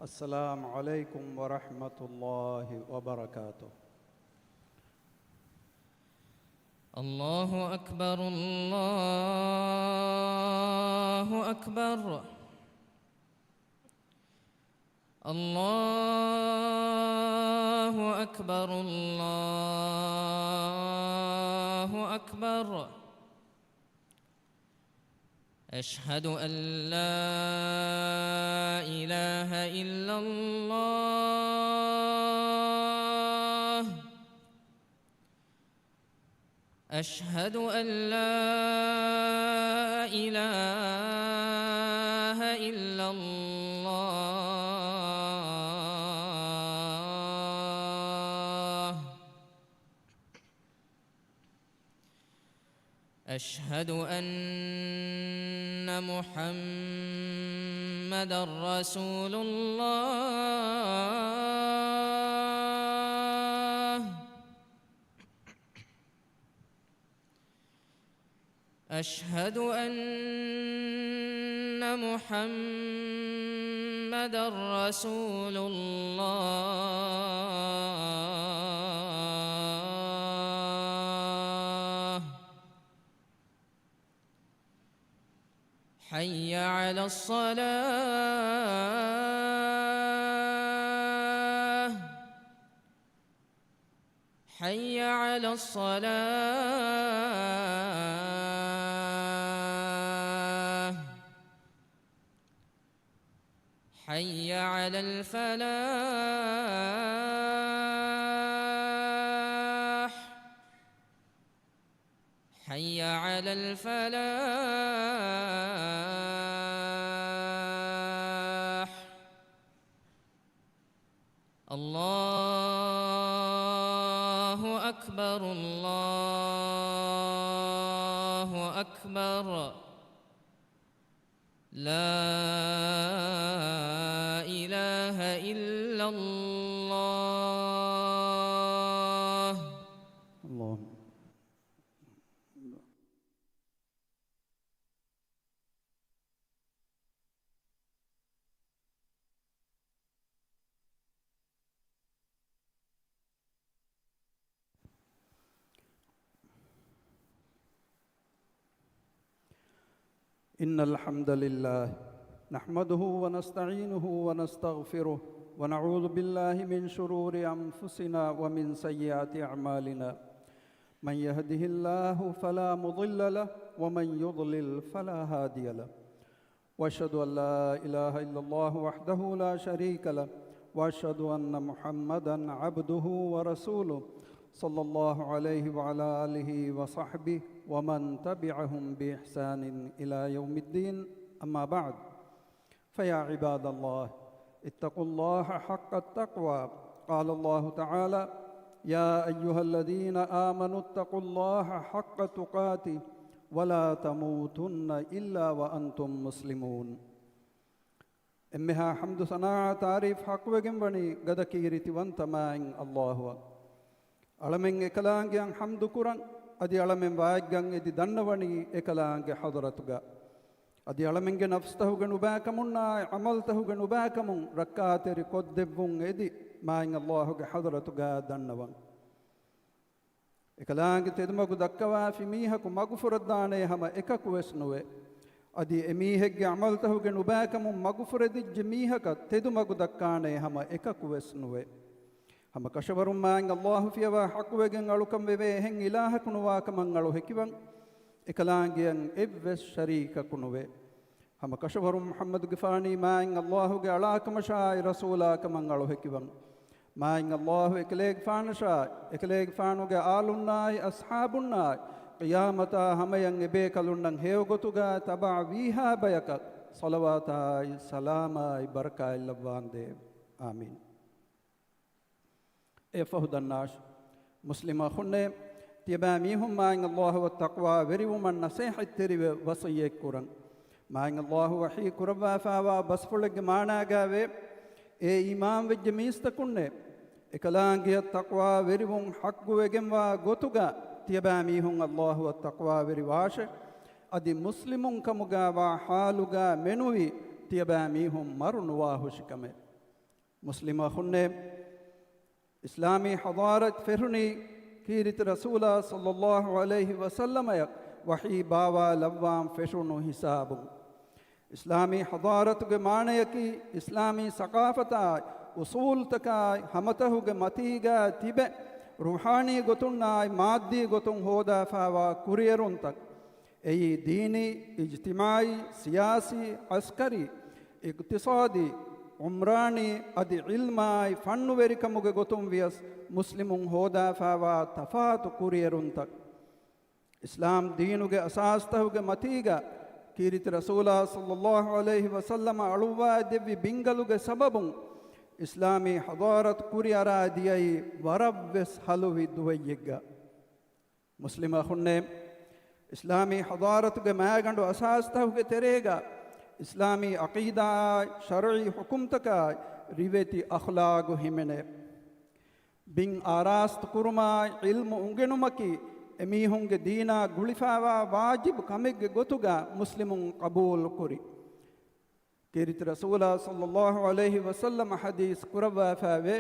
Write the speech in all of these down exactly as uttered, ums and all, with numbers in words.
السلام عليكم ورحمة الله وبركاته. الله أكبر، الله أكبر. الله أكبر، الله أكبر. أشهد أن لا إله إلا الله. أشهد أن لا إله إلا الله. أشهد أن محمدا رسول الله. أشهد أن محمدا رسول الله. حي على الصلاة. حي على الصلاة. حي على الفلاح. حي على الفلاح. الله أكبر، الله أكبر. لا إله إلا الله. اللهم إن الحمد لله نحمده ونستعينه ونستغفره ونعوذ بالله من شرور أنفسنا ومن سيئات أعمالنا. من يهده الله فلا مضل له ومن يضلل فلا هادي له. وأشهد أن لا إله إلا الله وحده لا شريك له، وأشهد أن محمدا عبده ورسوله، صلى الله عليه وعلى آله وصحبه ومن تبعهم بإحسان إلى يوم الدين. أما بعد، فيا عباد الله، اتقوا الله حق التقوى. قال الله تعالى: يا أيها الذين آمنوا اتقوا الله حق تقاته ولا تموتن إلا وأنتم مسلمون. އެންމެހާ ޙަމްދު ސަނާ ތާރީފް ޙައްޤުވެގެން ވަނީ ގަދަ ކީރިތިވަންތަ މާތް ﷲ އަށް. އަޅަމެން އެކަލާނގެއަށް ޙަމްދު ކުރަން، އަދި އަޅަމެން ވާތްގަން އެދި ދަންނަވަނީ އެކަލާނގެ ޙަޟްރަތުގަ. އަދި އަޅަމެންގެ ނަފްސްތަހުގެ ނުބައިކަމުންނާއި ޢަމަލްތަހުގެ ނުބައިކަމުން ރައްކާތެރި ކޮށްދެއްވުން އެދި މާތް ﷲ ގެ ޙަޟްރަތުގަ ދަންނަވަން. އެކަލާނގެ ތެދުމަގު ދައްކަވާފި މީހަކު މަގުފުރައްދާނޭ ހަމަ އެކަކުވެސް ނުވޭ. އަދި އެމީހެއްގެ ޢަމަލްތަހުގެ ނުބައިކަމުން މަގުފުރެދިއްޖެ މީހަކަށް ތެދުމަގު ދައްކާނޭ ހަމަ އެކަކުވެސް ނުވޭ. ހަމަ ކަށަވަރުން މާތް ﷲ ފިޔަވާ ޙައްޤުވެގެން އަޅުކަން ވެވޭ އެހެން އިލާހަކު ނުވާކަމަށް އަޅު ހެކިވަން. އެކަލާނގެއަށް އެއްވެސް ޝަރީކަކު ނުވޭ. ހަމަ ކަށަވަރުން މުޙައްމަދުގެފާނީ މާތް ﷲ ގެ އަޅާކަމަށާއި ރަސޫލާކަމަށް އަޅު ހެކިވަން. މާތް ﷲ އެކަލޭގެފާނަށާއި، އެކަލޭގެފާނުގެ އާލުންނާއި، އަޞްޙާބުންނާއި، ޤިޔާމަތާ ހަމަޔަށް އެބޭކަލުންނަށް ހެޔޮގޮތުގަ ތަބަޢަވީހާ ބަޔަކަށް ޞަލަވާތާއި، ސަލާމާއި، ބަރަކާތްލައްވާނދޭ. އާމީން. އެއަށްފަހު ދަންނާށި، މުސްލިމް އަޚުންނޭ، ތިޔަބައިމީހުން މާތް ﷲ އަށް ތަޤްވާވެރިވުމަށް ނަޞޭޙަތްތެރިވެ ވަޞިއްޔަތްކުރަން. މާތް ﷲ ވަޙީ ކުރައްވާފައިވާ ބަސްފުޅެއްގެ މާނާގައިވޭ، އޭ އީމާންވެއްޖެ މީސްތަކުންނޭ! އެކަލާނގެއަށް ތަޤްވާވެރިވުން ޙައްޤުވެގެންވާ ގޮތުގަ ތިޔަބައިމީހުން ﷲ އަށް ތަޤްވާވެރިވާށޭ! އަދި މުސްލިމުން ކަމުގައިވާ ޙާލުގަ މެނުވީ ތިޔަބައިމީހުން މަރު ނުވާހުށިކަމޭ. މުސްލިމް އަޚުންނޭ، އިސްލާމީ ޙަޟާރަތް ފެށުނީ ކީރިތި ރަސޫލާ ޞައްލައްލާހު ޢަލައިހި ވަސައްލަމަޔަށް ވަޙީ ބާވާލައްވާން ފެށުނު ހިސާބުން. އިސްލާމީ ޙަޟާރަތުގެ މާނަޔަކީ، އިސްލާމީ ސަޤާފަތާއި، އުޞޫލުތަކާއި، ހަމަތަހުގެ މަތީގާ ތިބެ، ރޫޙާނީ ގޮތުންނާއި، މާއްދީ ގޮތުން ހޯދާފާވާ ކުރިއެރުންތައް. އެއީ ދީނީ، އިޖްތިމާޢީ، ސިޔާސީ، ޢަސްކަރީ، އިޤްތިޞާދީ، ޢުމްރާނީ އަދި ޢިލްމާއި ފަންނުވެރިކަމުގެ ގޮތުން ވިޔަސް މުސްލިމުން ހޯދާފާވާ ތަފާތު ކުރިއެރުންތައް. އިސްލާމް ދީނުގެ އަސާސްތަހުގެ މަތީގަ ކީރިތި ރަސޫލާ ޞައްލައްލާހު ޢަލައިހި ވަސައްލަމަ އަޅުއްވާ ދެއްވި ބިންގަލުގެ ސަބަބުން އިސްލާމީ ޙަޟާރަތު ކުރިއަރާ ދިޔައީ ވަރަށްވެސް ހަލުވި ދުވައްޔެއްގަ. މުސްލިމް އަޚުންނޭ، އިސްލާމީ ޙަޟާރަތުގެ މާގަނޑު އަސާސްތަހުގެ ތެރޭގަ އިސްލާމީ ޢަޤީދާއާއި، ޝަރުޢީ ޙުކުމްތަކާއި، ރިވެތި އަޚްލާގު ހިމެނޭ. ބިން އާރާސްތު ކުރުމާއި، ޢިލްމު އުނގެނުމަކީ އެމީހުންގެ ދީނާ ގުޅިފާވާ ވާޖިބު ކަމެއްގެ ގޮތުގަ މުސްލިމުން ޤަބޫލު ކުރި. ކީރިތި ރަސޫލާ ޞައްލައްލާހު ޢަލައިހި ވަސައްލަމަ ޙަދީޘް ކުރައްވާފައިވޭ،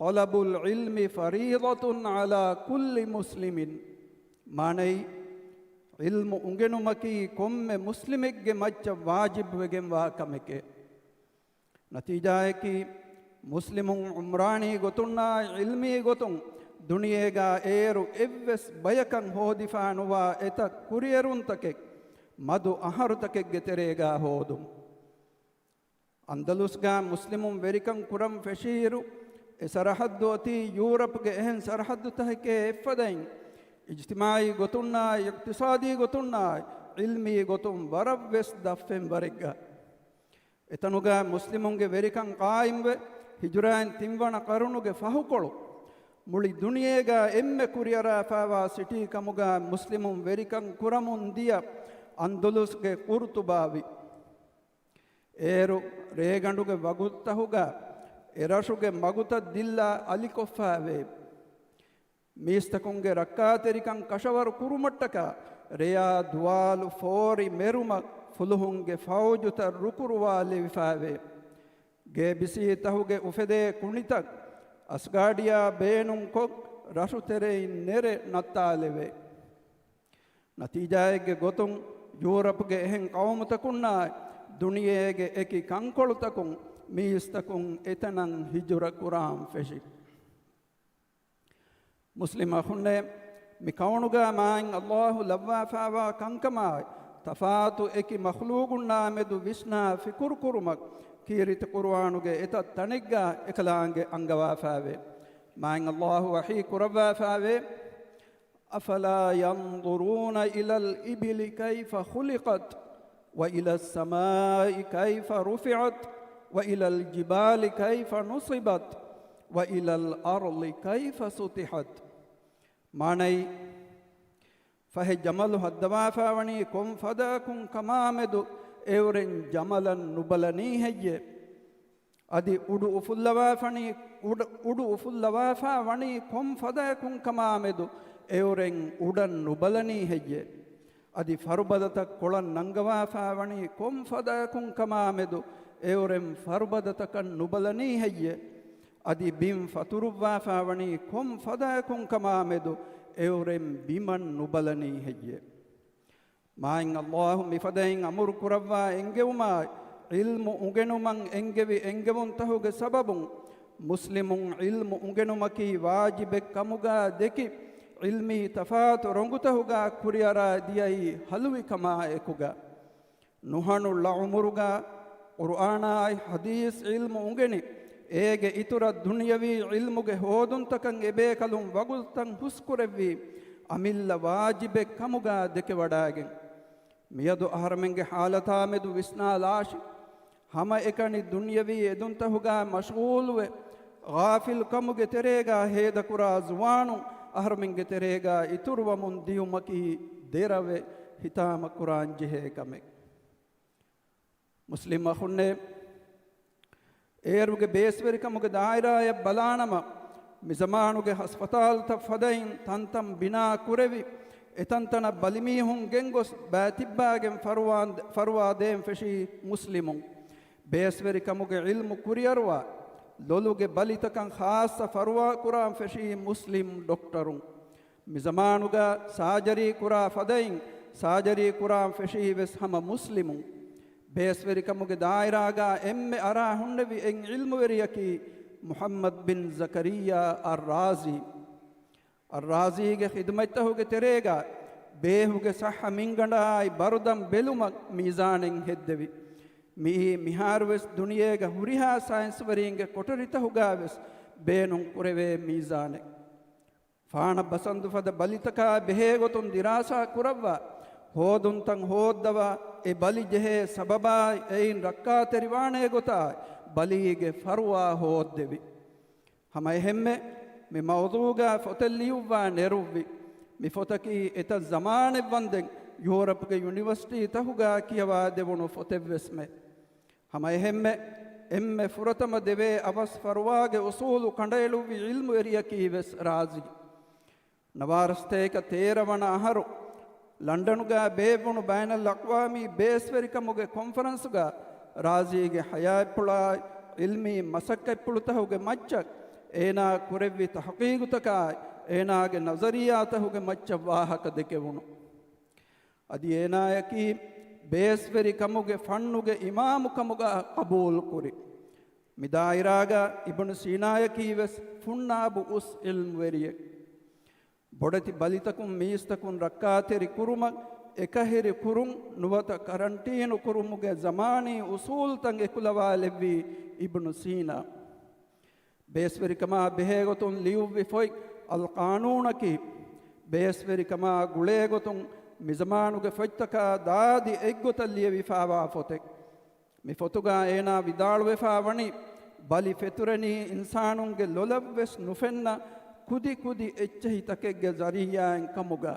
طلب العلم فريضة على كل مسلم. މާނައީ، ޢިލްމު އުނގެނުމަކީ ކޮންމެ މުސްލިމެއްގެ މައްޗަށް ވާޖިބުވެގެންވާ ކަމެކޭ. ނަތީޖާއަކީ، މުސްލިމުން ޢުމްރާނީ ގޮތުންނާއި ޢިލްމީ ގޮތުން ދުނިޔޭގާ އޭރު އެއްވެސް ބަޔަކަށް ހޯދިފާ ނުވާ އެތައް ކުރިއެރުންތަކެއް މަދު އަހަރުތަކެއްގެ ތެރޭގާ ހޯދުން. އަންދަލުސްގާ މުސްލިމުން ވެރިކަން ކުރަން ފެށިއިރު، އެ ސަރަޙައްދު އޮތީ ޔޫރަޕްގެ އެހެން ސަރަޙައްދުތަކެކޭ އެއްފަދައިން، އިޖްތިމާޢީ ގޮތުންނާއި، އިޤްތިޞާދީ ގޮތުންނާއި، ޢިލްމީ ގޮތުން ވަރަށްވެސް ދަށްފެންވަރެއްގަ. އެތަނުގަ މުސްލިމުންގެ ވެރިކަން ޤާއިމްވެ، ހިޖުރާއިން ތިންވަނަ ޤަރުނުގެ ފަހުކޮޅު މުޅި ދުނިޔޭގަ އެންމެ ކުރިއަރާފާވާ ސިޓީ ކަމުގަ މުސްލިމުން ވެރިކަން ކުރަމުން ދިޔަ އަންދަލުސްގެ ޤުރުޠުބާވި. އޭރު ރޭގަނޑުގެ ވަގުތުތަހުގަ އެރަށުގެ މަގުތައް ދިއްލާ އަލިކޮށްފައިވޭ. މީސްތަކުންގެ ރައްކާތެރިކަން ކަށަވަރު ކުރުމަށްޓަކާ، ރެޔާ ދުވާލު ފޯރި މެރުމަށް ފުލުހުންގެ ފައުޖުތައް ރުކުރުވާލެވިފައިވޭ. ގޭބިސީތަހުގެ އުފެދޭ ކުނިތައް އަސްގާޑިޔާ ބޭނުންކޮށް، ރަށުތެރެއިން ނެރެ ނައްތާލެވޭ. ނަތީޖާއެއްގެ ގޮތުން، ޔޫރަޕްގެ އެހެން ޤައުމުތަކުންނާއި، ދުނިޔޭގެ އެކި ކަންކޮޅުތަކުން މީސްތަކުން އެތަނަށް ހިޖުރަ ކުރާން ފެށި. މުސްލިމް އަޚުންނޭ، މި ކައުނުގަ މާތް ﷲ ލައްވާފާވާ ކަންކަމާއި، ތަފާތު އެކި މަޚްލޫޤުންނާމެދު ވިސްނާ ފިކުރު ކުރުމަށް، ކީރިތި ޤުރުއާނުގެ އެތައް ތަނެއްގަ އެކަލާނގެ އަންގަވާފައިވޭ. މާތް ﷲ ވަޙީ ކުރައްވާފައިވޭ، أفلا ينظرون إلى الإبل كيف خلقت وإلى السماء كيف رفعت وإلى الجبال كيف نصبت وإلى الأرض كيف سطحت. މާނައީ، ފަހެ ޖަމަލު ހައްދަވާފައިވަނީ ކޮން ފަދައަކުން ކަމާމެދު އެއުރެން ޖަމަލަށް ނުބަލަނީ ހެއްޔޭ؟ އަދި އުޑު އުފުއްލަވާފަނީ، އުޑު، އުޑު އުފުއްލަވާފާ ވަނީ ކޮން ފަދައަކުން ކަމާމެދު އެއުރެން އުޑަށް ނުބަލަނީ ހެއްޔޭ؟ އަދި ފަރުބަދަތައް ކޮޅަށް ނަންގަވާފާ ވަނީ ކޮން ފަދައަކުން ކަމާމެދު އެއުރެން ފަރުބަދަތަކަށް ނުބަލަނީ ހެއްޔޭ؟ އަދި ބިން ފަތުރުއްވާފާ ވަނީ ކޮން ފަދައަކުން ކަމާމެދު އެއުރެން ބިމަށް ނުބަލަނީ ހެއްޔޭ؟ މާތް ﷲ މިފަދައިން އަމުރު ކުރައްވާ އެންގެވުމާއި، ޢިލްމު އުނގެނުމަށް އެންގެވި އެންގެވުންތަހުގެ ސަބަބުން، މުސްލިމުން ޢިލްމު އުނގެނުމަކީ ވާޖިބެއް ކަމުގަ ދެކި، ޢިލްމީ ތަފާތު ރޮނގުތަހުގަ ކުރިއަރާ ދިޔައީ ހަލުވި ކަމާ އެކުގަ. ނުހަނު ޅަ ޢުމުރުގަ ޤުރުއާނާއި ޙަދީޘް ޢިލްމު އުނގެނި، އޭގެ އިތުރަށް ދުނިޔަވީ ޢިލްމުގެ ހޯދުންތަކަށް އެބޭކަލުން ވަގުތުތައް ހުސްކުރެއްވީ، އަމިއްލަ ވާޖިބެއް ކަމުގަ ދެކެވަޑައިގެން. މިއަދު އަހަރެމެންގެ ޙާލަތާމެދު ވިސްނާލާށި، ހަމައެކަނި ދުނިޔަވީ އެދުންތަހުގަ މަޝްޣޫލުވެ، ޣާފިލްކަމުގެ ތެރޭގަ ހޭދަކުރާ ޒުވާނުން އަހަރެމެންގެ ތެރޭގަ އިތުރުވަމުން ދިޔުމަކީ ދެރަވެ ހިތާމަކުރާން ޖެހޭ ކަމެއް. މުސްލިމް އަޚުންނޭ، އޭރުގެ ބޭސްވެރިކަމުގެ ދާއިރާއަށް ބަލާނަމަ، މިޒަމާނުގެ ހަސްޕަތާލުތައް ފަދައިން ތަންތަން ބިނާ ކުރެވި، އެތަންތަނަށް ބަލިމީހުން ގެންގޮސް ބައިތިއްބާގެން ފަރުވާ، ފަރުވާ ދޭން ފެށީ މުސްލިމުން. ބޭސްވެރިކަމުގެ ޢިލްމު ކުރިއަރުވާ، ލޮލުގެ ބަލިތަކަށް ޚާއްޞަ ފަރުވާ ކުރާން ފެށީ މުސްލިމް ޑޮކްޓަރުން. މިޒަމާނުގަ ސާޖަރީ ކުރާ ފަދައިން ސާޖަރީ ކުރާން ފެށީ ވެސް ހަމަ މުސްލިމުން. ބޭސްވެރިކަމުގެ ދާއިރާގަ އެންމެ އަރާ ހުންނެވި އެއް ޢިލްމުވެރިޔަކީ މުޙައްމަދު ބިން ޒަކަރިއްޔާ އައްރާޒީ. އައްރާޒީގެ ޚިދުމަތްތަހުގެ ތެރޭގަ ބޭހުގެ ޞައްޙަ މިންގަނޑާއި ބަރުދަން ބެލުމަށް މީޒާނެއް ހެއްދެވި. މިއީ މިހާރުވެސް ދުނިޔޭގަ ހުރިހާ ސައިންސްވެރިންގެ ކޮޓަރިތަހުގަ ވެސް ބޭނުން ކުރެވޭ މީޒާނެއް. ފާނަ ބަސަންދު ފަދަ ބަލިތަކާ ބެހޭގޮތުން ދިރާސާ ކުރައްވާ، ހޯދުންތައް ހޯއްދަވާ، އެ ބަލި ޖެހޭ ސަބަބާއި އެއިން ރައްކާތެރިވާނޭ ގޮތާއި ބަލީގެ ފަރުވާ ހޯއްދެވި. ހަމައެހެންމެ، މި މައުޟޫގަ ފޮތެއް ލިޔުއްވާ ނެރުއްވި. މި ފޮތަކީ އެތައް ޒަމާނެއް ވަންދެން ޔޫރަޕްގެ ޔުނިވަރސިޓީ ތަހުގަ ކިޔަވާ ދެވުނު ފޮތެއްވެސްމެ. ހަމައެހެންމެ، އެންމެ ފުރަތަމަ ދެވޭ އަވަސް ފަރުވާގެ އުސޫލު ކަނޑައެޅުއްވި ޢިލްމުވެރިޔަކީ ވެސް ރާޒީ. ނަވާރަ ސަތޭކަ ތޭރަ ވަނަ އަހަރު ލަންޑަނުގަ ބޭއްވުނު ބައިނަލްއަޤްވާމީ ބޭސްވެރިކަމުގެ ކޮންފަރެންސުގަ ރާޒީގެ ޙަޔާތްޕުޅާއި ޢިލްމީ މަސައްކަތްޕުޅުތަހުގެ މައްޗަށް އޭނާ ކުރެއްވި ތަޙްޤީޤުތަކާއި އޭނާގެ ނަޒަރިއްޔާތަހުގެ މައްޗަށް ވާހަކަ ދެކެވުނު. އަދި އޭނާޔަކީ ބޭސްވެރިކަމުގެ ފަންނުގެ އިމާމުކަމުގަ ޤަބޫލުކުރި. މި ދާއިރާގަ އިބްނު ސީނާޔަކީ ވެސް ފުންނާބު އުސް ޢިލްމުވެރިއެއް. ބޮޑެތި ބަލިތަކުން މީސްތަކުން ރައްކާތެރި ކުރުމަށް އެކަހެރި ކުރުން ނުވަތަ ކަރަންޓީނު ކުރުމުގެ ޒަމާނީ އުސޫލުތައް އެކުލަވާލެއްވީ އިބްނު ސީނާ. ބޭސްވެރިކަމާ ބެހޭގޮތުން ލިޔުއްވި ފޮތް އަލްޤާނޫނަކީ، ބޭސްވެރިކަމާ ގުޅޭގޮތުން މިޒަމާނުގެ ފޮތްތަކާ ދާދި އެއްގޮތަށް ލިޔެވިފާވާ ފޮތެއް. މި ފޮތުގަ އޭނާ ވިދާޅުވެފާ ވަނީ، ބަލި ފެތުރެނީ އިންސާނުންގެ ލޮލަށްވެސް ނުފެންނަ ކުދި ކުދި އެއްޗެހިތަކެއްގެ ޒަރީޢާއިން ކަމުގަ.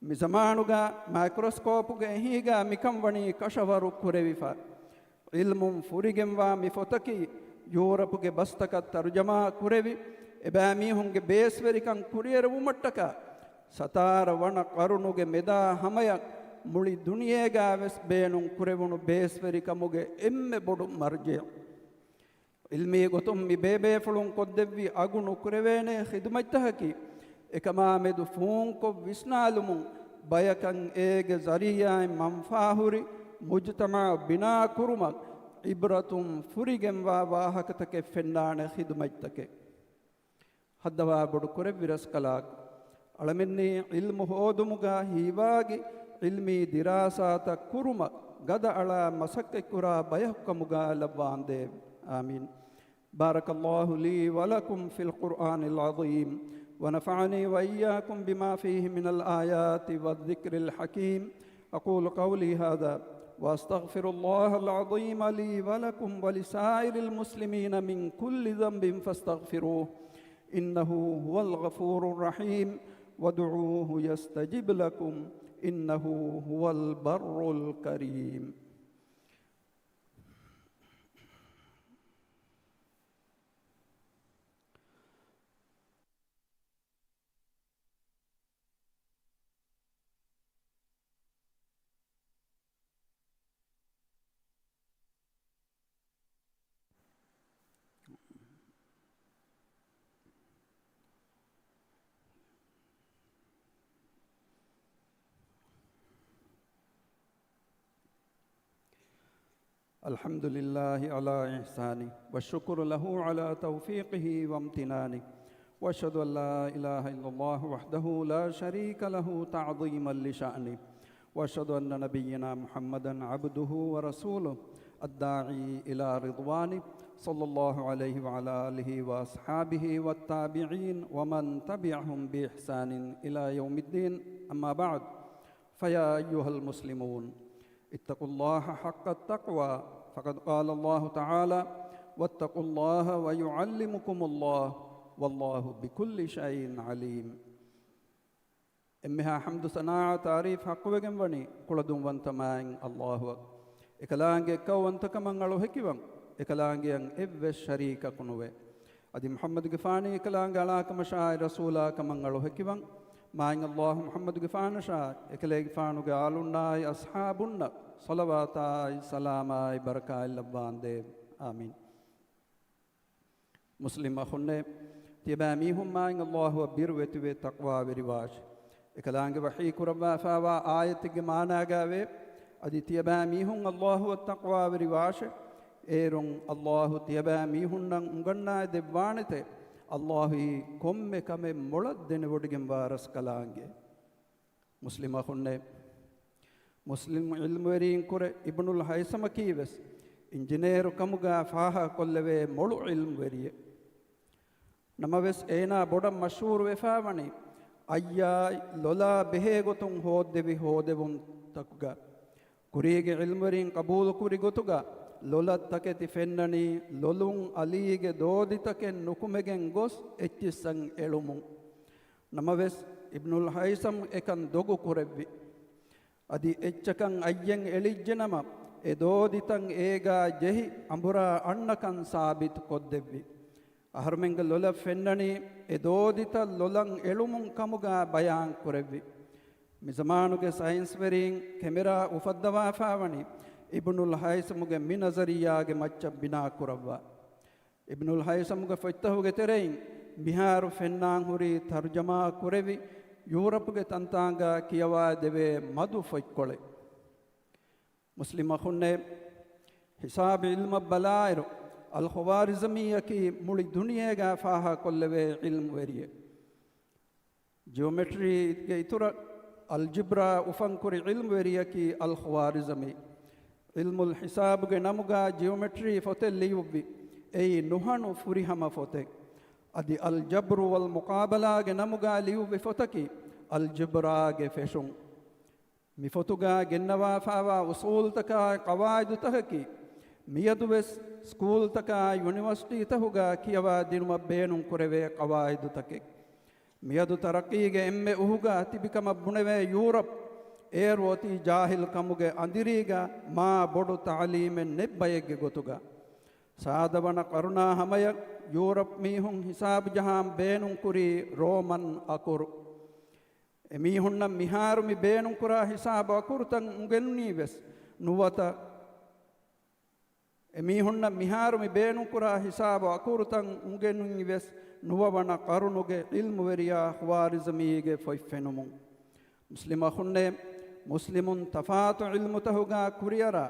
މި ޒަމާނުގަ މައިކްރޮސްކޯޕުގެ އެހީގަ މިކަން ވަނީ ކަށަވަރު ކުރެވިފަ. ޢިލްމުން ފުރިގެންވާ މި ފޮތަކީ ޔޫރަޕުގެ ބަސްތަކަށް ތަރުޖަމާ ކުރެވި، އެބައިމީހުންގެ ބޭސްވެރިކަން ކުރިއެރުވުމަށްޓަކާ، ސަތާރަ ވަނަ ޤަރުނުގެ މެދާ ހަމަޔަށް މުޅި ދުނިޔޭގަ ވެސް ބޭނުން ކުރެވުނު ބޭސްވެރިކަމުގެ އެންމެ ބޮޑު މަރްޖިޢު. ޢިލްމީ ގޮތުން މި ބޭބޭފުޅުން ކޮށްދެއްވި އަގު ނުކުރެވޭނޭ ޚިދުމަތްތަކަކީ، އެކަމާމެދު ފޫންކޮށް ވިސްނާލުމުން، ބަޔަކަށް އޭގެ ޒަރީޢާއިން މަންފާހުރި މުޖުތަމަޢު ބިނާ ކުރުމަށް ޢިބްރަތުން ފުރިގެންވާ ވާހަކަތަކެއް ފެންނާނެ ޚިދުމަތްތަކެއް. ހައްދަވާ ބޮޑު ކުރެއްވި ރަސްކަލާކޮ، އަޅަމެންނީ ޢިލްމު ހޯދުމުގަ ހީވާގި، ޢިލްމީ ދިރާސާތައް ކުރުމަށް ގަދައަޅާ މަސައްކަތްކުރާ ބަޔަކުކަމުގަ ލައްވާނދޭވެ. އާމީން. بارك الله لي ولكم في القرآن العظيم، ونفعني وإياكم بما فيه من الآيات والذكر الحكيم. أقول قولي هذا وأستغفر الله العظيم لي ولكم ولسائر المسلمين من كل ذنب فاستغفروه، إنه هو الغفور الرحيم، وادعوه يستجب لكم، إنه هو البر الكريم. الحمد لله على إحسانه، والشكر له على توفيقه وامتنانه، وأشهد أن لا إله إلا الله وحده لا شريك له تعظيما لشأنه، وأشهد أن نبينا محمدا عبده ورسوله الداعي إلى رضوانه، صلى الله عليه وعلى آله وأصحابه والتابعين ومن تبعهم بإحسان إلى يوم الدين. أما بعد، فيا أيها المسلمون، اتقوا الله حق التقوى، فقد قال الله تعالى: واتقوا الله ويعلمكم الله، والله بكل شيء عليم. އެންމެހާ ޙަމްދު ސަނާ ތާރީފް ޙައްޤުވެގެން ވަނީ ކުޅަދުންވަންތަ މާތް ﷲ އަށް. އެކަލާނގެ އެއްކައުވަންތަކަމަށް އަޅު ހެކިވަން، އެކަލާނގެއަށް އެއްވެސް ޝަރީކަކު ނުވޭ. އަދި މުޙައްމަދުގެފާނީ އެކަލާނގެ އަޅާކަމަށާއި ރަސޫލާކަމަށް އަޅު ހެކިވަން، މާތް ﷲ މުޙައްމަދުގެފާނަށާއި އެކަލޭގެފާނުގެ އާލުންނާއި އަޞްޙާބުންނަށް ޞަލަވާތާއި ސަލާމާއި ބަރަކާތް ލައްވާނދޭވެ. އާމީން. މުސްލިމް އަޚުންނޭ، ތިޔަބައިމީހުން މާތް ﷲ އަށް ބިރުވެތިވެ ތަޤްވާވެރިވާށި. އެކަލާނގެ ވަޙީ ކުރައްވާފައިވާ އާޔަތެއްގެ މާނާގައިވޭ، އަދި ތިޔަބައިމީހުން ﷲ އަށް ތަޤްވާވެރިވާށެ. އޭރުން ﷲ ތިޔަބައިމީހުންނަށް އުނގަންނާ ދެއްވާނެތެ، ﷲ އީ ކޮންމެ ކަމެއް މޮޅަށް ދެނެވޮޑިގެންވާ ރަސްކަލާނގެ. މުސްލިމް އަޚުންނޭ، މުސްލިމް ޢިލްމުވެރީން ކުރެ އިބްނުލް ހައިސަމަކީ ވެސް އިންޖިނޭރު ކަމުގަ ފާހަގަކޮށްލެވޭ މޮޅު ޢިލްމުވެރިއެއް. ނަމަވެސް އޭނާ ބޮޑަށް މަޝްހޫރު ވެފާވަނީ އައްޔާއި ލޮލާ ބެހޭގޮތުން ހޯއްދެވި ހޯދެވުންތަކުގަ. ކުރީގެ ޢިލްމުވެރީން ޤަބޫލުކުރި ގޮތުގަ ލޮލަށް ތަކެތި ފެންނަނީ ލޮލުން އަލީގެ ދޯދިތަކެއް ނުކުމެގެން ގޮސް އެއްޗިއްސަށް އެޅުމުން. ނަމަވެސް، އިބްނުލް ހައިސަމް އެކަން ދޮގު ކުރެއްވި. އަދި އެއްޗަކަށް އައްޔެއް އެޅިއްޖެނަމަ، އެ ދޯދިތައް އޭގާ ޖެހި އަނބުރާ އަންނަކަން ސާބިތު ކޮށްދެއްވި. އަހަރުމެންގެ ލޮލަށް ފެންނަނީ އެ ދޯދިތައް ލޮލަށް އެޅުމުން ކަމުގާ ބަޔާން ކުރެއްވި. މިޒަމާނުގެ ސައިންސްވެރީން ކެމެރާ އުފައްދަވާފާވަނީ އިބްނުލް ހައިސަމުގެ މި ނަޒަރިއްޔާގެ މައްޗަށް ބިނާ ކުރައްވާ. އިބްނުލް ހައިސަމުގެ ފޮތްތަހުގެ ތެރެއިން މިހާރު ފެންނާން ހުރީ ތަރުޖަމާ ކުރެވި، ޔޫރަޕުގެ ތަންތާނގާ ކިޔަވާ ދެވޭ މަދު ފޮތްކޮޅެއް. މުސްލިމް އަޚުންނޭ، ހިސާބު ޢިލްމަށް ބަލާއިރު، އަލް ޚުވާރިޒަމީއަކީ މުޅި ދުނިޔޭގާ ފާހަގަކޮށްލެވޭ ޢިލްމުވެރިއެއް. ޖިއޮމެޓްރީގެ އިތުރަށް އަލްޖިބްރާ އުފަންކުރި ޢިލްމުވެރިއަކީ އަލް ޚުވާރިޒަމީ. ޢިލްމުލް ޙިސާބުގެ ނަމުގާ ޖިއޮމެޓްރީ ފޮތެއް ލިޔުއްވި. އެއީ ނުހަނު ފުރިހަމަ ފޮތެއް. އަދި އަލް ޖަބްރު ވަލް މުޤާބަލާގެ ނަމުގާ ލިޔުއްވި ފޮތަކީ އަލްޖިބްރާގެ ފެށުން. މި ފޮތުގާ ގެންނަވާފާވާ އުޞޫލުތަކާއި ޤަވާއިދުތަކަކީ، މިއަދުވެސް ސްކޫލްތަކާއި ޔުނިވަރސިޓީތަހުގާ ކިޔަވާ ދިނުމަށް ބޭނުން ކުރެވޭ ޤަވާއިދުތަކެއް. މިއަދު ތަރައްޤީގެ އެންމެ އުހުގާ ތިބިކަމަށް ބުނެވޭ ޔޫރަޕް، އޭރު އޮތީ ޖާހިލް ކަމުގެ އަނދިރީގާ މާ ބޮޑު ތަޢުލީމެއް ނެތް ބައެއްގެ ގޮތުގާ. ސާދަ ވަނަ ޤަރުނާ ހަމަޔަށް ޔޫރަޕް މީހުން ހިސާބު ޖަހާން ބޭނުން ކުރީ ރޯމަން އަކުރު. އެމީހުންނަށް މިހާރު މި ބޭނުންކުރާ ހިސާބު އަކުރުތައް އުނގެނުނީ ވެސް ނުވަތަ، އެމީހުންނަށް މިހާރު މި ބޭނުންކުރާ ހިސާބު އަކުރުތައް އުނގެނުނީ ވެސް ނުވަވަނަ ޤަރުނުގެ ޢިލްމުވެރިޔާ ޚުވާރިޒަމީގެ ފޮތް ފެނުމުން. މުސްލިމް އަޚުންނޭ، މުސްލިމުން ތަފާތު ޢިލްމުތަހުގާ ކުރިއަރާ،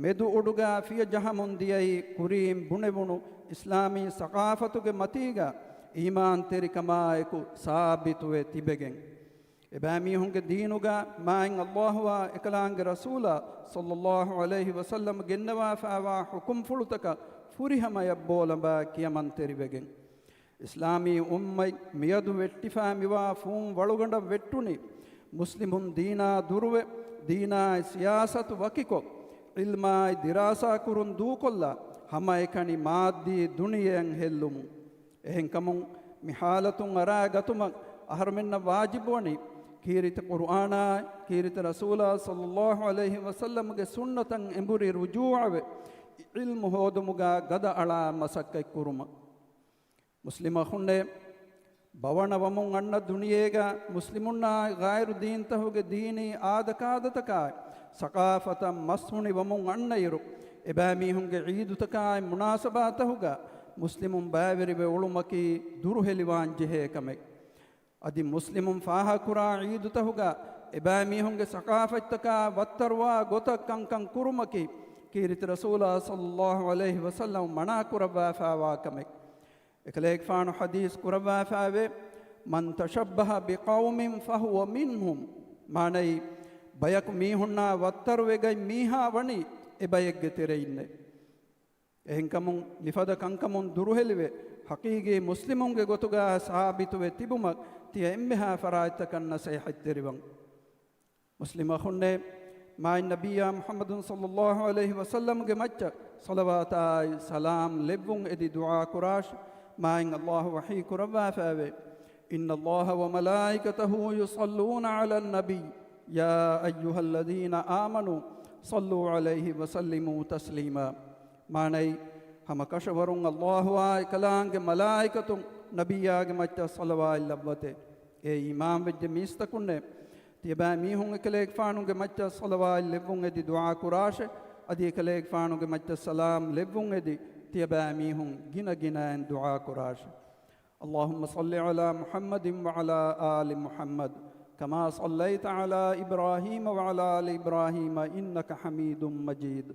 މެދު އުޑުގާ ފިޔަ ޖަހަމުން ދިޔައީ ކުރީން ބުނެވުނު އިސްލާމީ ސަޤާފަތުގެ މަތީގާ އީމާންތެރިކަމާއެކު ސާބިތުވެ ތިބެގެން. އެބައިމީހުންގެ ދީނުގާ މާތް ﷲ އާ އެކަލާނގެ ރަސޫލާ ޞައްލައްލާހު ޢަލައިހި ވަސައްލަމަ ގެންނަވާފާވާ ޙުކުމްފުޅުތަކަށް ފުރިހަމަޔަށް ބޯލަނބާ ކިޔަމަންތެރިވެގެން. އިސްލާމީ އުއްމަތް މިއަދު ވެއްޓިފާ މިވާ ފޫން ވަޅުގަނޑަށް ވެއްޓުނީ، މުސްލިމުން ދީނާ ދުރުވެ، ދީނާއި ސިޔާސަތު ވަކިކޮށް، ޢިލްމާއި ދިރާސާ ކުރުން ދޫކޮށްލާ، ހަމައެކަނި މާއްދީ ދުނިޔެއަށް ހެއްލުމުން. އެހެންކަމުން، މި ޙާލަތުން އަރާ ގަތުމަށް އަހަރުމެންނަށް ވާޖިބުވަނީ، ކީރިތި ޤުރުއާނާއި، ކީރިތި ރަސޫލާ ޞައްލައްލާހު ޢަލައިހި ވަސައްލަމްގެ ސުންނަތަށް އެނބުރި ރުޖޫޢަވެ، ޢިލްމު ހޯދުމުގާ ގަދަ އަޅާ މަސައްކަތް ކުރުމަށް. މުސްލިމް އަޚުންނޭ، ބަވަނަ ވަމުން އަންނަ ދުނިޔޭގަ މުސްލިމުންނާއި ޣައިރު ދީންތަހުގެ ދީނީ އާދަކާދަތަކާއި، ސަޤާފަތަށް މަސްހުނި ވަމުން އަންނައިރު، އެބައިމީހުންގެ ޢީދުތަކާއި މުނާސަބާތަހުގަ މުސްލިމުން ބައިވެރިވެ އުޅުމަކީ ދުރުހެލިވާން ޖެހޭ ކަމެއް. އަދި މުސްލިމުން ފާހަގަކުރާ ޢީދުތަހުގަ އެބައިމީހުންގެ ސަޤާފަތްތަކާ ވައްތަރުވާ ގޮތަށް ކަންކަން ކުރުމަކީ، ކީރިތި ރަސޫލާ ޞައްލައްލާހު ޢަލައިހި ވަސައްލަމަ މަނާ ކުރައްވާފާވާ ކަމެއް. އެކަލޭގެފާނު ޙަދީޘް ކުރައްވާފާވޭ، "من تشبه بقوم فهو منهم." މާނައީ، ބަޔަކު މީހުންނާ ވައްތަރުވެގަތް މީހާ ވަނީ އެބައެއްގެ ތެރެއިންނޭ. އެހެންކަމުން، މިފަދަ ކަންކަމުން ދުރުހެލިވެ، ޙަޤީޤީ މުސްލިމުންގެ ގޮތުގާ ސާބިތުވެ ތިބުމަށް ތިޔަ އެންމެހާ ފަރާތްތަކަށް ނަޞޭޙަތްތެރިވަން. މުސްލިމް އަޚުންނޭ، މާތް ނަބިއްޔާ މުޙައްމަދު ޞައްލައްލާހު ޢަލައިހި ވަސައްލަމްގެ މައްޗަށް ޞަލަވާތާއި ސަލާމް ލެއްވުން އެދި ދުޢާ ކުރާށި. މާތް ﷲ ވަޙީ ކުރައްވާފައެވެ. "إن الله وملائكته يصلون على النبي يا أيها الذين آمنوا صلوا عليه وسلموا تسليما." މާނައީ، ހަމަ ކަށަވަރުން ﷲ އާއި ކަލާނގެ މަލާއިކަތުން ނަބިއްޔާގެ މައްޗަށް ޞަލަވާތް ލައްވަތެ. އޭ އީމާންވެއްޖެ މީސްތަކުންނޭ! ތިޔަބައިމީހުން އެކަލޭގެފާނުގެ މައްޗަށް ޞަލަވާތް ލެއްވުން އެދި ދުޢާ ކުރާށެ، އަދި އެކަލޭގެފާނުގެ މައްޗަށް ސަލާމް ލެއްވުން އެދި ތިޔަބައިމީހުން ގިނަ ގިނައިން ދުޢާ ކުރާށި. اللهم صل على محمد وعلى آل محمد كما صليت على إبراهيم وعلى آل إبراهيم إنك حميد مجيد.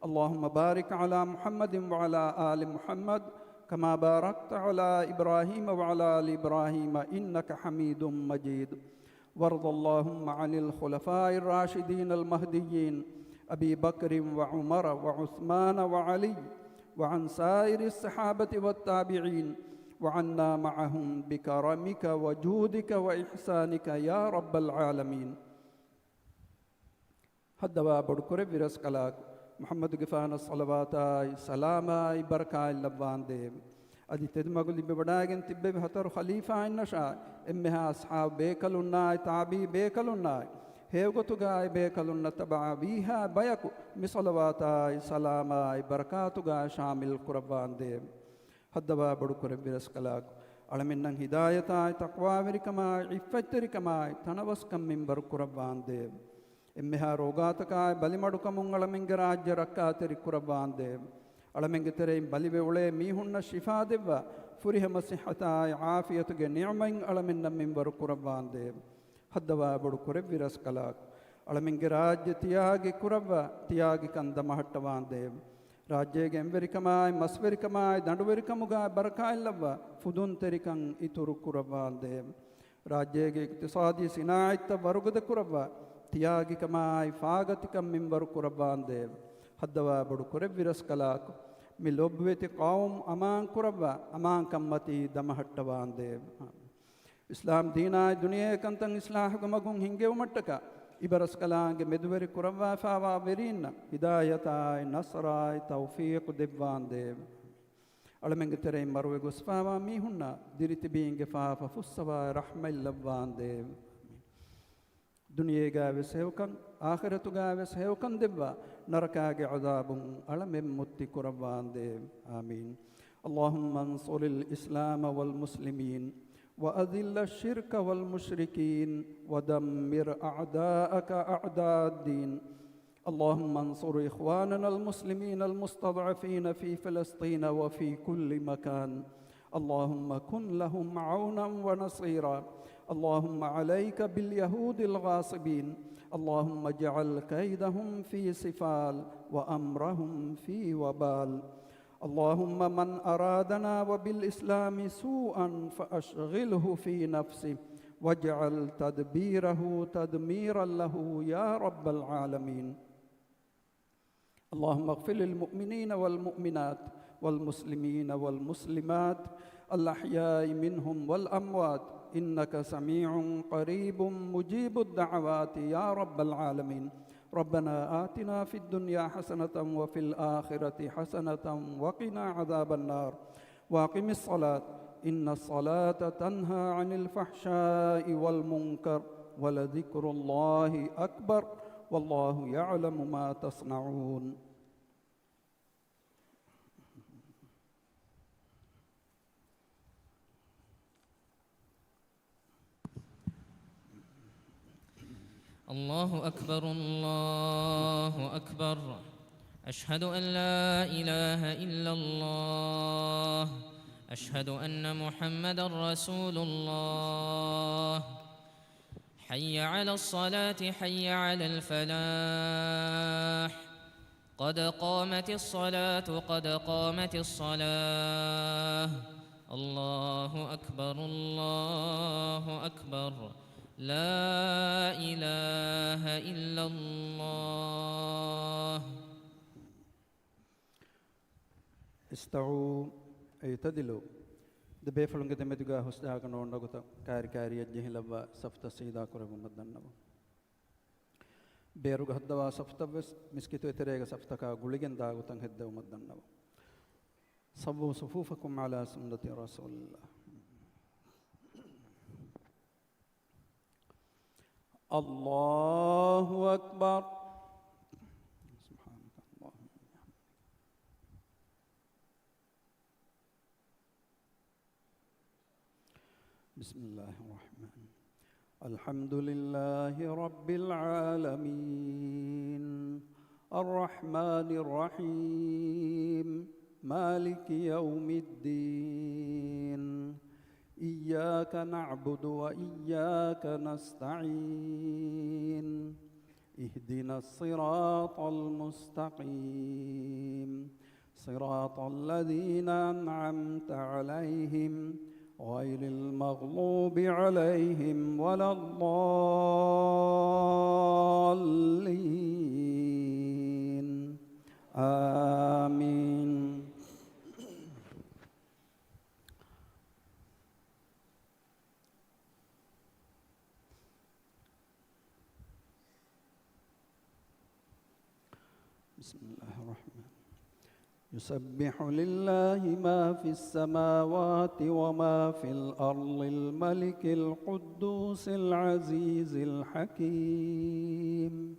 اللهم بارك على محمد وعلى آل محمد كما باركت على إبراهيم وعلى آل إبراهيم إنك حميد مجيد. وارض اللهم عن الخلفاء الراشدين المهديين أبي بكر وعمر وعثمان وعلي وعن سائر الصحابة والتابعين وعنا معهم بكرمك وجودك وإحسانك يا رب العالمين. ހައްދަވާ ބޮޑު ކުރެއްވި ރަސްކަލާކޮ، މުޙައްމަދުގެފާނަށް ޞަލަވާތާއި ސަލާމާއި ބަރަކާތް ލައްވާނދޭވެ. އަދި ތެދުމަގު ލިބިވަޑައިގެން ތިއްބެވި ހަތަރު ޚަލީފާއިންނަށާއި، އެންމެހާ އަޞްޙާބު ބޭކަލުންނާއި، ތާބިޢީ ބޭކަލުންނާއި، ހެޔޮގޮތުގައި ބޭކަލުންނަށް ތަބަޢަ ވީހާ ބަޔަކު މި ޞަލަވާތާއި ސަލާމާއި ބަރަކާތުގައި ޝާމިލް ކުރައްވާނދޭވެ. ހައްދަވާ ބޮޑު ކުރެއްވި ރަސްކަލާކޮ، އަޅަމެންނަށް ހިދާޔަތާއި، ތަޤްވާވެރިކަމާއި، ޢިއްފަތްތެރިކަމާއި، ތަނަވަސްކަން މިންވަރު ކުރައްވާނދޭވެ. އެންމެހާ ރޯގާތަކާއި، ބަލިމަޑުކަމުން އަޅަމެންގެ ރާއްޖެ ރައްކާތެރި ކުރައްވާނދޭވެ. އަޅަމެންގެ ތެރެއިން ބަލިވެ އުޅޭ މީހުންނަށް ޝިފާ ދެއްވާ، ފުރިހަމަ ޞިއްޙަތާއި، ޢާފިޔަތުގެ ނިޢުމަތް އަޅަމެންނަށް މިންވަރު ކުރައްވާނދޭވެ. ހައްދަވާ ބޮޑު ކުރެއްވި ރަސްކަލާކޮ، އަޅަމެންގެ ރާއްޖެ ތިޔާގި ކުރައްވާ، ތިޔާގިކަން ދަމަހައްޓަވާނދޭވެ. ރާއްޖޭގެ އެންވެރިކަމާއި، މަސްވެރިކަމާއި، ދަނޑުވެރިކަމުގައި ބަރަކާތްލައްވާ، ފުދުންތެރިކަން އިތުރު ކުރައްވާނދޭވެ. ރާއްޖޭގެ އިޤްތިޞާދީ ސިނާޢަތްތައް ވަރުގަދަ ކުރައްވާ، ތިޔާގިކަމާއި، ފާގަތިކަން މިންވަރު ކުރައްވާނދޭވެ. ހައްދަވާ ބޮޑު ކުރެއްވި ރަސްކަލާކޮ، މި ލޮބުވެތި ޤައުމު އަމާން ކުރައްވާ، އަމާންކަންމަތީ ދަމަހައްޓަވާނދޭވެ. އިސްލާމް ދީނާއި ދުނިޔެ ކަންތައް އިސްލާހުގެ މަގުން ހިންގެވުމަށްޓަކާ، އިބަރަސްކަލާނގެ މެދުވެރި ކުރައްވާފާވާ ވެރީންނަށް ހިދާޔަތާއި ނަޞްރާއި ތައުފީޤު ދެއްވާނދޭވެ. އަޅަމެންގެ ތެރެއިން މަރުވެ ގޮސްފާވާ މީހުންނާ ދިރިތިބީންގެ ފާފަ ފުއްސަވާ ރަޙްމަތް ލައްވާނދޭވެ. ދުނިޔޭގައިވެސް ހެޔޮކަން، އާޚިރަތުގައިވެސް ހެޔޮކަން ދެއްވާ، ނަރަކާގެ ޢަޛާބުން އަޅަމެން މުއްތި ކުރައްވާނދޭވެ. އާމީން. اللهم انصر الإسلام والمسلمين وأذل الشرك والمشركين ودمر أعداءك أعداء الدين. اللهم انصر إخواننا المسلمين المستضعفين في فلسطين وفي كل مكان. اللهم كن لهم عونا ونصيرا. اللهم عليك باليهود الغاصبين. اللهم اجعل كيدهم في سفال وأمرهم في وبال. اللهم من أرادنا وبالإسلام سوءا فأشغله في نفسه واجعل تدبيره تدميرا له يا رب العالمين. اللهم اغفر للمؤمنين والمؤمنات والمسلمين والمسلمات الأحياء منهم والأموات إنك سميع قريب مجيب الدعوات يا رب العالمين. ربنا آتنا في الدنيا حسنة وفي الآخرة حسنة وقنا عذاب النار. وأقم الصلاة إن الصلاة تنهى عن الفحشاء والمنكر ولذكر الله أكبر والله يعلم ما تصنعون. الله أكبر، الله أكبر. أشهد أن لا إله إلا الله. أشهد أن محمدا رسول الله. حي على الصلاة، حي على الفلاح. قد قامت الصلاة، قد قامت الصلاة. الله أكبر، الله أكبر. لا إله إلا الله. استووا اعتدلوا. ދެ ބޭފުޅުންގެ ދެމެދުގަ ހުސްދާގަނޑު އޮންނަ ގޮތަށް ކާރި ކާރިއަށް ޖެހިލައްވާ ސަފުތައް ސީދާ ކުރެއްވުމަށް ދަންނަވަން. ބޭރުގަ ހައްދަވާ ސަފުތައްވެސް މިސްކިތު އެތެރޭގެ ސަފުތަކާ ގުޅިގެން ދާގޮތަށް ހެއްދެވުމަށް ދަންނަވަން. سووا صفوفكم على سنة رسول الله. الله أكبر. سبحانك اللهم وبحمدك. بسم الله الرحمن. الحمد لله رب العالمين. الرحمن الرحيم. مالك يوم الدين. إياك نعبد وإياك نستعين. اهدنا الصراط المستقيم. صراط الذين أنعمت عليهم غير المغضوب عليهم ولا الضالين. آمين. بسم الله الرحمن. يسبح لله ما في السماوات وما في الأرض الملك القدوس العزيز الحكيم.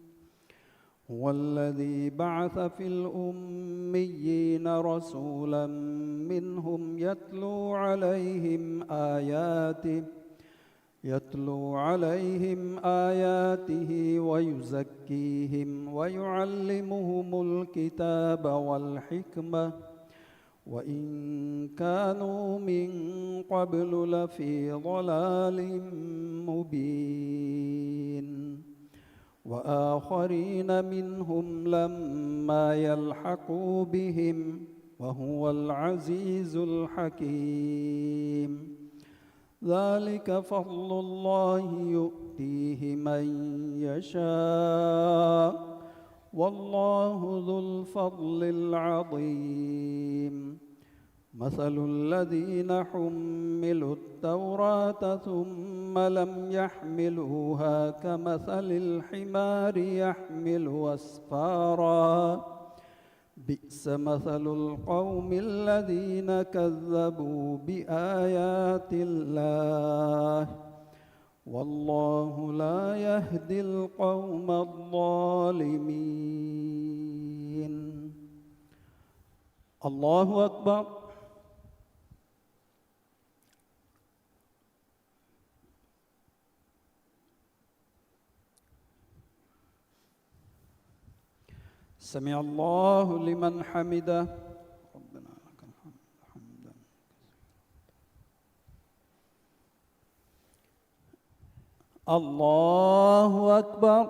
هو الذي بعث في الأميين رسولا منهم يتلو عليهم آياته، يتلو عليهم آياته ويزكيهم ويعلمهم الكتاب والحكمة وإن كانوا من قبل لفي ضلال مبين. وآخرين منهم لما يلحقوا بهم وهو العزيز الحكيم. ذلك فضل الله يؤتيه من يشاء والله ذو الفضل العظيم. مثل الذين حملوا التوراة ثم لم يحملوها كمثل الحمار يحمل أسفارا. بئس مثل القوم الذين كذبوا بآيات الله والله لا يهدي القوم الظالمين. الله أكبر. سمع الله لمن حمده. ربنا لك الحمد حمدا. الله أكبر.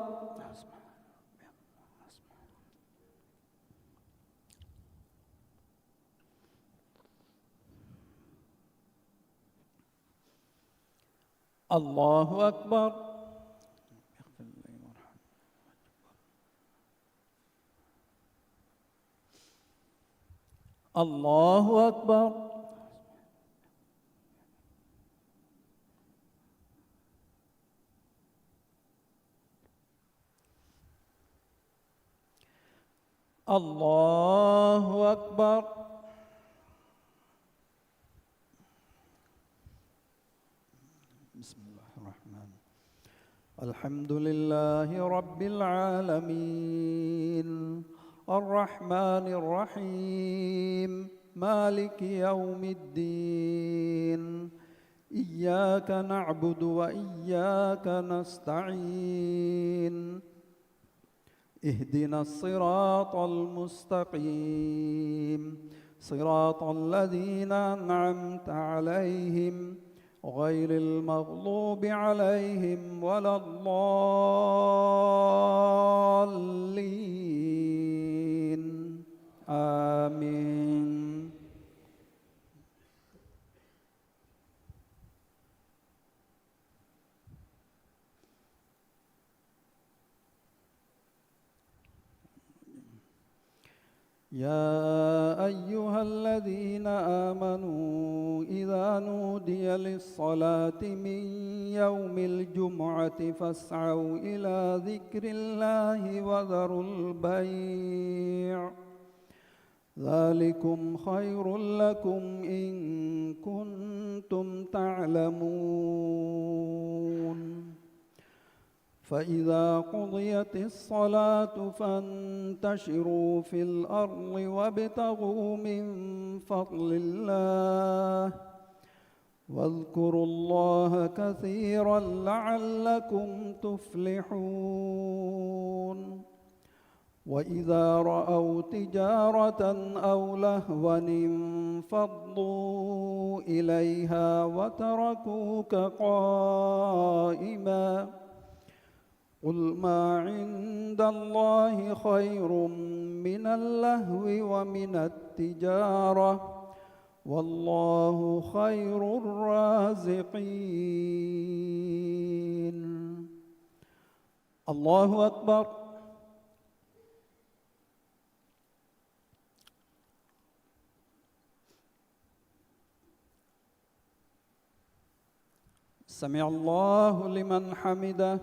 الله أكبر. الله أكبر. الله أكبر. بسم الله الرحمن. الحمد لله رب العالمين. الرحمن الرحيم. مالك يوم الدين. إياك نعبد وإياك نستعين. اهدنا الصراط المستقيم. صراط الذين أنعمت عليهم غير المغضوب عليهم ولا الضالين. آمين. يا أيها الذين آمنوا إذا نودي للصلاة من يوم الجمعة فاسعوا إلى ذكر الله وذروا البيع ذلكم خير لكم إن كنتم تعلمون. فإذا قضيت الصلاة فانتشروا في الأرض وابتغوا من فضل الله واذكروا الله كثيرا لعلكم تفلحون. وإذا رأوا تجارة أو لهوا انفضوا إليها وتركوك قائما. قل ما عند الله خير من اللهو ومن التجارة، والله خير الرازقين. الله أكبر. سمع الله لمن حمده.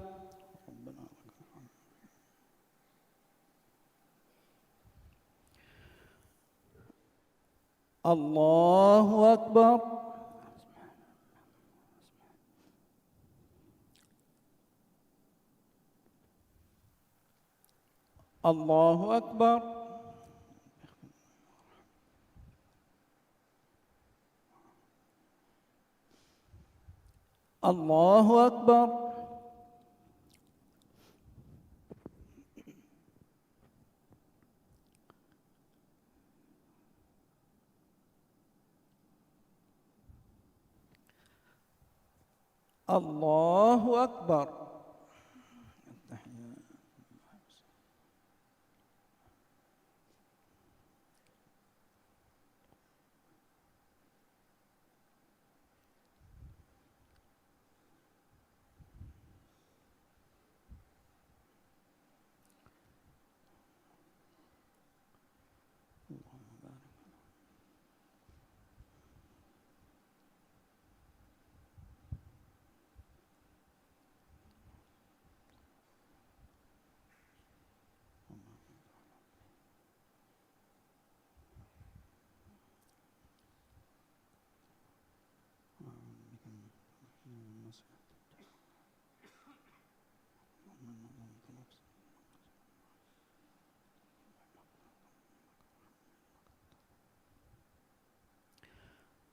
الله أكبر. الله أكبر. الله أكبر. الله أكبر.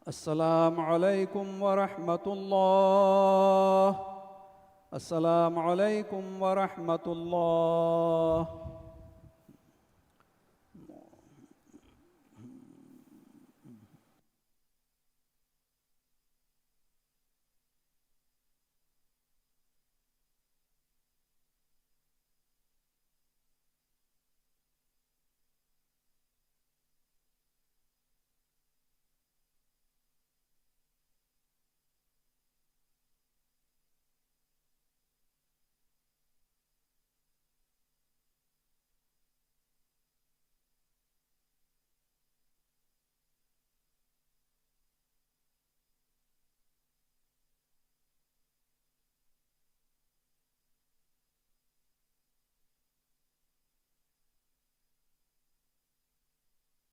السلام عليكم ورحمة الله. السلام عليكم ورحمة الله.